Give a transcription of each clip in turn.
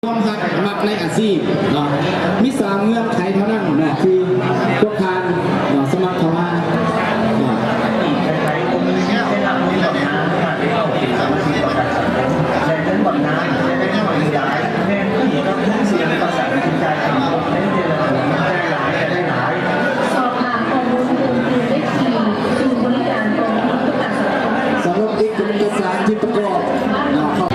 ຄວາມຮັກມັກໃນອາຊີບເນາະ ມີສາມເງື່ອນໄຂເທົ່ານັ້ນເນາະ ທີ່ພວກທ່ານເນາະ ສະໝັກເຂົ້າມາເນາະ. ສຳລັບເອກະສານທີ່ປະກອບເນາະ ຄວາມ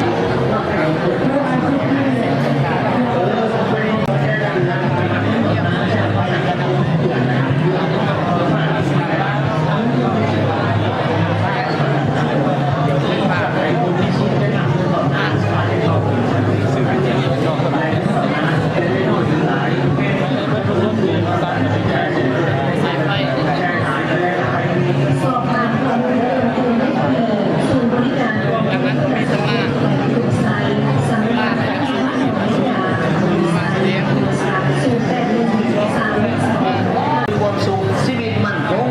ສຸກ ຊີວິດໝັ້ນຄົງ.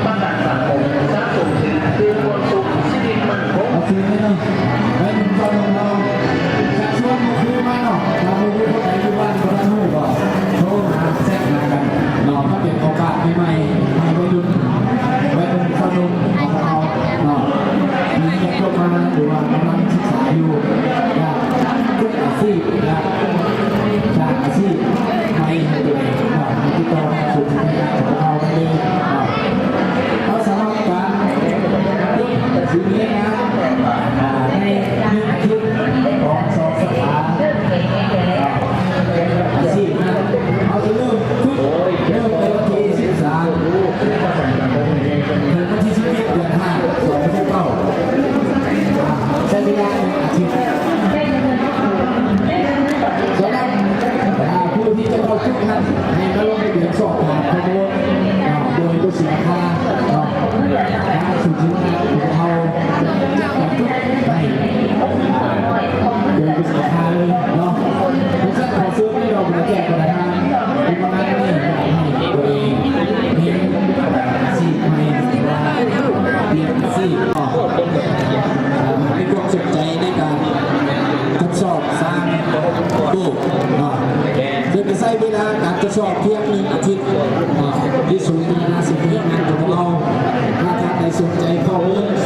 ປະກັນສັງຄົມ ສະສົມຊື່ ຄືຄວາມສຸກ ຊີວິດໝັ້ນຄົງ. ໂອເຄເນາະ ໄວ້ໜຶ່ງຕໍ່ໜຶ່ງເນາະ ຈະຊວນໝູ່ຄູ່ມາເນາະ ຖ້າໝູ່ຄູ່ຄົນໃດຢູ່ບ້ານບໍ່ທັນຮູ້ກໍໂທຫາ ແຊັດຫາກັນເນາະ ຖ້າເປັນໂອກາດໃໝ່ໆ ໃຫ້ໄວລຸ້ນ ໄວລຸ້ນຊາວໜຸ່ມຂອງເຮົາເນາະ ທີ່ຮຽນຈົບມາ ຫຼືວ່າກຳລັງສຶກສາຢູ່ ຢາກຝຶກອາຊີບ ຢາກ ສ້າງອາຊີບໃໝ່ໃຫ້ຕົວເອງເນາະ ຕິດຕໍ່ມາສູນບໍລິການຂອງເຮົາໄດ້ເລີຍເນາະ. ເຮົາສາມາດການຝຶກອາຊີບເຮັດງານ ອ່າ ໃນໜຶ່ງອາທິດຂອງສອງສາຂາອາຊີບນະ ເຮົາຈະເລີ່ມຝຶກ ເລີ່ມໃນວັນທີສິບສາມ ເຖິງວັນທີສິບເອັດ ເດືອນຫ້າ ສອງພັນສິບເກົ້າ ໃຊ້ເວລາໜຶ່ງອາທິດ. ສຳລັບ ອ່າ ຜູ້ທີ່ຈະເຂົ້າຝຶກນັ້ນ ໃຫ້ມາລົງທະບຽນສອບຖາມຂໍ້ມູນ ອ່າ ໂດຍບໍ່ເສຍຄ່າເນາະ. ທາງສູນກາງຂອງເຮົາຈະຈັດຝຶກໃຫ້ໂດຍບໍ່ເສຍຄ່າເລີຍເນາະ. ເພາະສະນັ້ນ ຂໍເຊີນໃຫ້ເຮົາມາແຈກບັນດາທ່ານ ທີ່ມາງານນີ້ ໃຫ້ໂດຍມີອາຊີບໃໝ່ ຫຼືວ່າປ່ຽນອາຊີບ ມີຄວາມສົນໃຈໃນການທົດສອບສ້າງໂຕເນາະ ເຊິ່ງຈະໃຊ້ເວລາການທົດສອບພຽງໜຶ່ງອາທິດເນາະ ທີ່ສູນພັດທະນາສິບແຮງງານຂອງເຮົາ. ຖ້າທ່ານໃດສົນໃຈເຂົ້າເລີຍ